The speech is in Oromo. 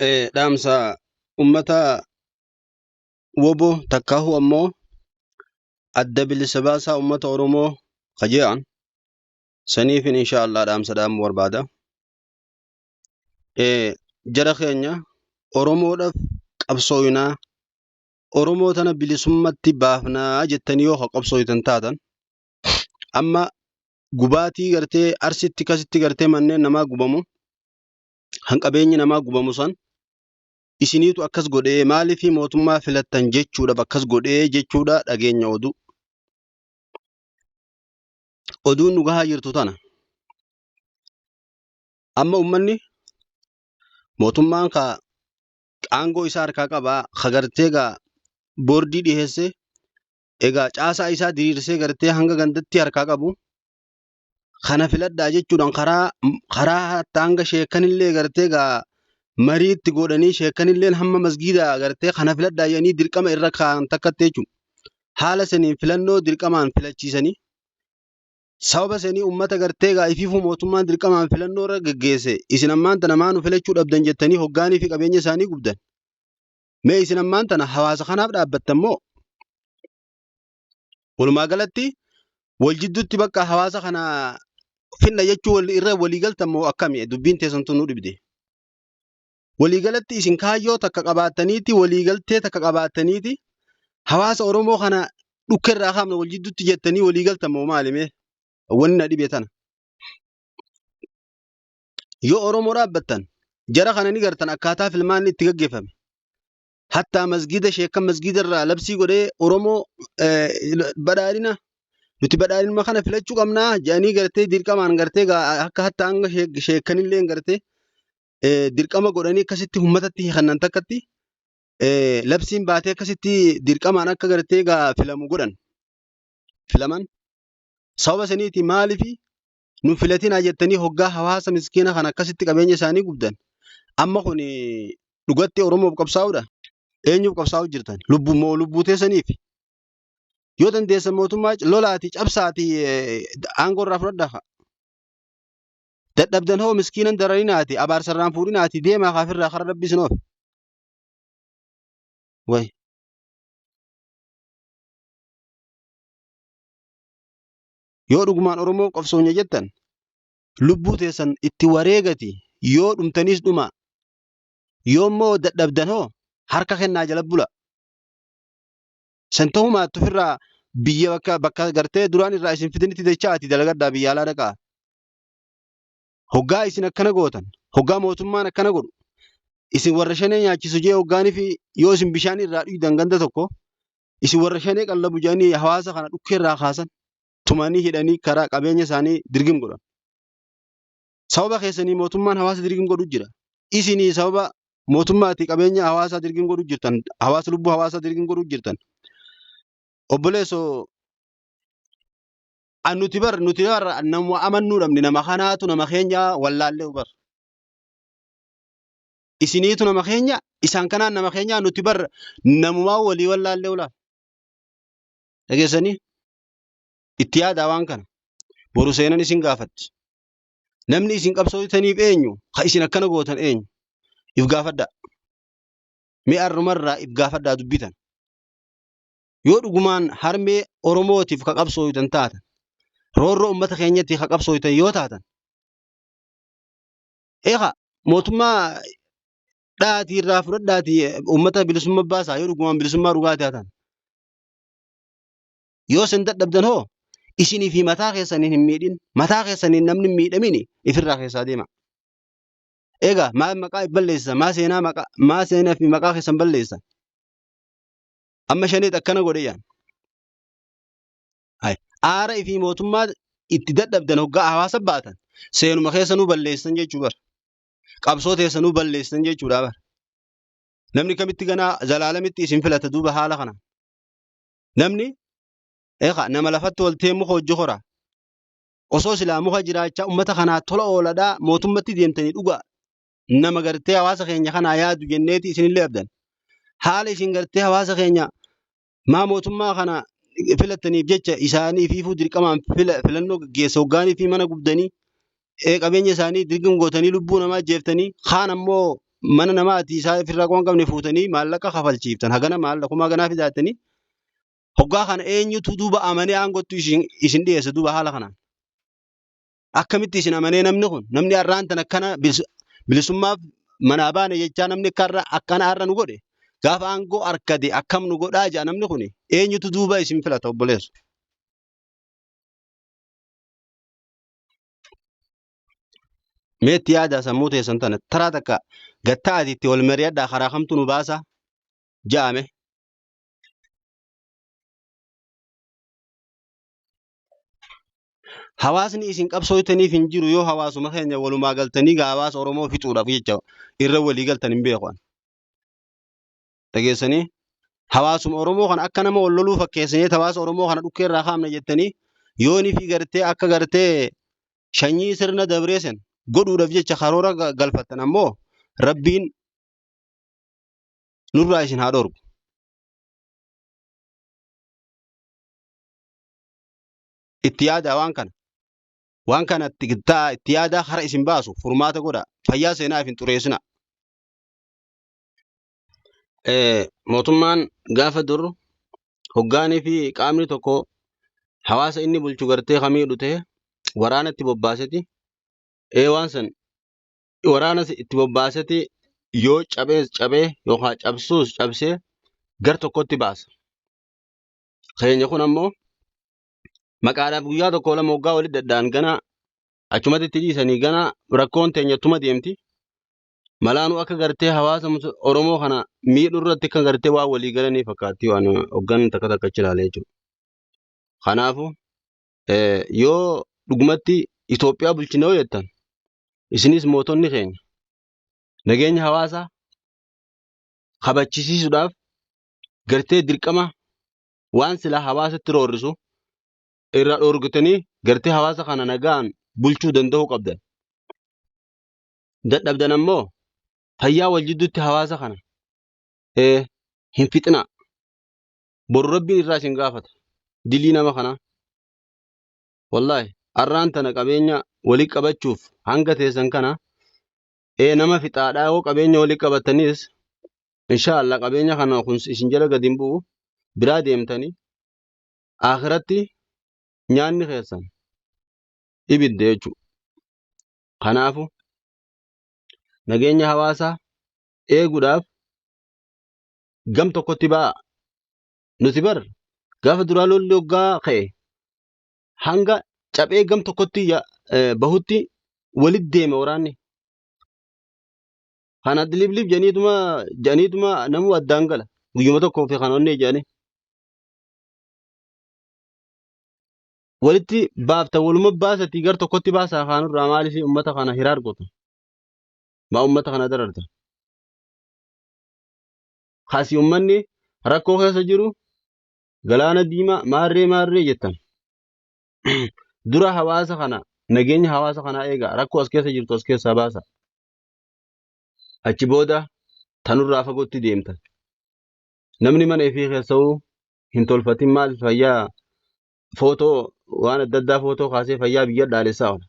Dhaamsa ummata WBO takkaahu ammoo adda bilisa baasaa ummata Oromoo ka je'an saniifin insha Allah dhaamsa dhaamuu barbaada. Jara keenya Oromoodhaaf qabsooynaa Oromoo tana bilisummatti baafnaa jettanii yoo ka qabsooytan taatan amma gubaatii gartee arsitti kasitti gartee manneen namaa gubamu hanqabeenyi namaa gubamu san isiniitu akkas godhee maaliif mootummaa filattan jechuudhaaf akkas godhee jechuudha dhageenya oduu. Oduun nu gahaa jirtu tana. Amma ummanni mootummaan ka aangoo isaa harkaa qabaa ka gartee gaa boordii dhiheesse egaa caasaa isaa diriirsee gartee hanga gandatti harkaa qabu kana filadhaa jechuudhaan karaa karaa hatta hanga sheekkanillee gartee gaa mariitti godhanii sheekkanilleen hamma masgiida gartee kana filadhaa jedhanii dirqama irra kaa'an takkatti jechuudha. Haala saniin filannoo dirqamaan filachiisanii sababa sanii ummata gartee gaa ifiifuu mootummaan dirqamaan filannoo irra geggeesse isin ammaan tana maa nu filachuu dhabdan jettanii hoggaanii fi qabeenya isaanii gubdan. Mee isin ammaan tana hawaasa kanaaf dhaabbattan moo? Walumaa galatti wal jidduutti bakka hawaasa kana finna jechuu wal irra walii galtan moo akkami? Dubbiin teessan tun nu dhibde. Walii galatti isin kaayyoo takka qabaattaniiti walii galtee takka qabaattaniiti hawaasa Oromoo kana dhukke irraa kaafna wal jidduutti jettanii walii galtan moo maali mee? Wanni na dhibe tana. Yoo Oromoo dhaabbattan jara kana ni gartan akkaataa filmaanni itti gaggeeffame. Hattaa masgiida sheekkan masgiida irraa labsii godhee Oromoo badhaadhina nuti badhaadhinuma kana filachuu qabnaa jedhanii gartee dirqamaan gartee akka hattaa hanga sheekkanillee gartee dirqama godhanii akkasitti uummatatti hiikannan takkatti labsiin baatee akkasitti dirqamaan akka gartee filamu godhan filaman sababa saniiti maalifi nu filatinaa jettanii hoggaa hawaasa miskiina kana akkasitti qabeenya isaanii gubdan. Amma kun dhugatti Oromoof qabsaa'uudha. Eenyuuf qabsaa'u jirtan? Lubbuu moo lubbuu teessaniif? Yoo dandeessan mootummaa lolaati cabsaati aangoo irraa fudhadhaa. Dadhabdan hoo miskiinan dararinaati abaarsarraan fuudhinaati deemaa kaafirraa kara rabbi isin oofe. Way. Yoo dhugumaan Oromoof qabsoonya jettan lubbuu teessan itti wareegati yoo dhumtaniis dhuma yoo immoo dadhabdan hoo harka kennaa jala bula. San ta'uu maattu ofirraa biyya bakka bakka gartee duraan irraa isin fidanitti dachaati dalagadhaa biyya alaa dhaqaa. Hoggaa isin akkana gootan hoggaa mootummaan akkana godhu isin warra shanee nyaachisu jee hoggaanii fi yoo isin bishaan irraa dhuydan ganda tokko Isin warra shanee qallabu jedhanii hawaasa kana dhukkee irraa kaasan tumanii hidhanii karaa qabeenya isaanii dirgim godhan. Sababa keessanii mootummaan hawaasa dirgim godhu jira. Isinii sababa mootummaati qabeenya hawaasaa dirgim godhu jirtan. Hawaasa lubbuu hawaasaa dirgim godhu jirtan. Obboleessoo nuti bar nuti bar nama amannuu dhabne nama kanaatu nama keenya wallaallee bar. Isiniitu nama keenya isaan kanaan nama keenya nuti bar namumaa walii wallaallee ulaa. Dhageessanii itti yaadaa waan kana. Boru seenan isin gaafatti. Namni isin qabsootaniif eenyu? Ka isin akkana gootan eenyu? If gaafadhaa. Mee arrumarraa if gaafadhaa dubbitan. Yoo dhugumaan harmee Oromootiif ka qabsooytan taatan, roorroo uummata keenyatti ka qabsooytan yoo taatan, eegaa mootummaa dhaatii irraa fudhadhaatii uummata bilisummaa baasaa yoo dhugumaan bilisummaa dhugaa taatan. Yoo isin dadhabdan hoo isinii fi mataa keessaniin hin miidhin mataa keessaniin namni hin miidhamin ifirraa keessaa deema. Egaa maa maqaa if balleessa maa seenaa maqaa maa seenaa fi maqaa keessan balleessa. Amma shaneet akkana godhe yaan. Hay. Aara ifii mootummaa itti dadhabdan hoggaa hawaasa baatan seenuma keessanuu balleessan jechuu bar. Qabsoo teessanuu balleessan jechuudha bar. Namni kamitti ganaa zalaalamitti isin filata duuba haala kana. Namni eeqa nama lafatti waltee muka hojii hora. Osoo silaa muka jiraachaa uummata kanaa tola ooladhaa mootummatti deemtanii dhugaa nama gartee hawaasa keenya kanaa yaadu jenneeti isinillee abdan. Haala isin gartee hawaasa keenya maa mootummaa kana filattaniif jecha isaanii fiifuu dirqamaan filannoo gaggeessa hoggaanii fi mana gubdanii qabeenya isaanii dirqam gootanii lubbuu namaa jeeftanii kaan ammoo mana namaati isaa ofirraa qoon qabne fuutanii maallaqa kafalchiiftan hagana maallaquma haganaa fidaatanii hoggaa kana eenyutu duuba amanee aangottu isin dhiyeessa duuba haala kanaan. Akkamitti isin amanee namni kun namni har'aan tan akkana bilisummaaf manaa baane jechaa namni akka har'a akkana har'a nu godhe gaafa aangoo argate akkam nu godhaa jedha namni kun eenyutu duuba isin filata obboleessu. Mee itti yaadaa sammuu teessan tana taraa takka gatta'aati itti wal mari'adhaa karaa kamtu nu baasa ja'ame. Hawaasni isin qabsooytaniif hin jiru yoo hawaasuma keenya walumaa galtanii gaa hawaasa Oromoo fixuudhaaf jecha irra walii galtan hin beeku. Dhageessanii hawaasuma Oromoo kana akka nama wal loluu fakkeessanii hawaasa Oromoo kana dhukkee irraa kaafna jettanii yoonii fi gartee akka gartee shanyii sirna dabree san godhuudhaaf jecha karoora galfattan ammoo Rabbiin nurraa isin haa dhorku. Itti yaadaa waan kana. Waan kana itti ta'a itti yaadaa kara isin baasu furmaata godha. Fayyaa seenaa if hin xureessina. Mootummaan gaafa dur hoggaanii fi qaamni tokko hawaasa inni bulchu gartee ka miidhu ta'e waraana itti bobbaaseti waan san waraana itti bobbaaseti yoo cabees cabee yookaan cabsuus cabsee gar tokkotti baasa. Keenya kun ammoo maqaadhaaf guyyaa tokko lama hoggaa walitti dadhaan gana achumatti itti dhiisanii gana rakkoon teenya ittuma deemti. Malaanuu akka gartee hawaasa Oromoo kana miidhuu irratti akka gartee waan walii galanii fakkaatti waan hoggan takka takka achi ilaalee jechuudha. Kanaafuu yoo dhugumatti Itoophiyaa bulchina yoo jettan isinis mootonni keenya nageenya hawaasaa kabachisiisuudhaaf gartee dirqama waan silaa hawaasatti roorrisu irraa dhoorgitanii gartee hawaasa kana nagaan bulchuu danda'uu qabdan. Dadhabdan ammoo fayyaa wal jidduutti hawaasa kana hin fixinaa. Boru rabbiin irraa isin gaafata. Dilii nama kanaa. Wallaahi arraan tana qabeenya wali qabachuuf hanga teessan kana nama fixaadhaa yoo qabeenya wali qabattanis insha Allah qabeenya kana kun isin jala gadi hin bu'u biraa deemtanii akhiratti nyaanni keessan ibidda jechuudha. Kanaafu nageenya hawaasaa eeguudhaaf gam tokkotti ba'aa. Nuti bar gaafa duraa lolli hoggaa ka'e hanga caphee gam tokkotti bahutti walitti deeme waraanni. Kana diliblib jedhaniituma jedhaniituma namuu addaan gala. Guyyuma tokkoo fi kan onnee jedhanii. Walitti baafta waluma baasatii gar tokkotti baasaa kaanurraa maaliif uummata kana hiraar gootu? Maa uummata kana dararta? Kasi uummanni rakkoo keessa jiru galaana diimaa maarree maarree jettan. Dura hawaasa kana nageenya hawaasa kanaa eegaa rakkoo as keessa jirtu as keessaa baasa. Achi booda tanurraa fagootti deemtan. Namni mana ifii keessa'uu hin tolfatin maal fayyaa footoo waan adda addaa footoo kaasee fayyaa biyya dhaalessaa oola.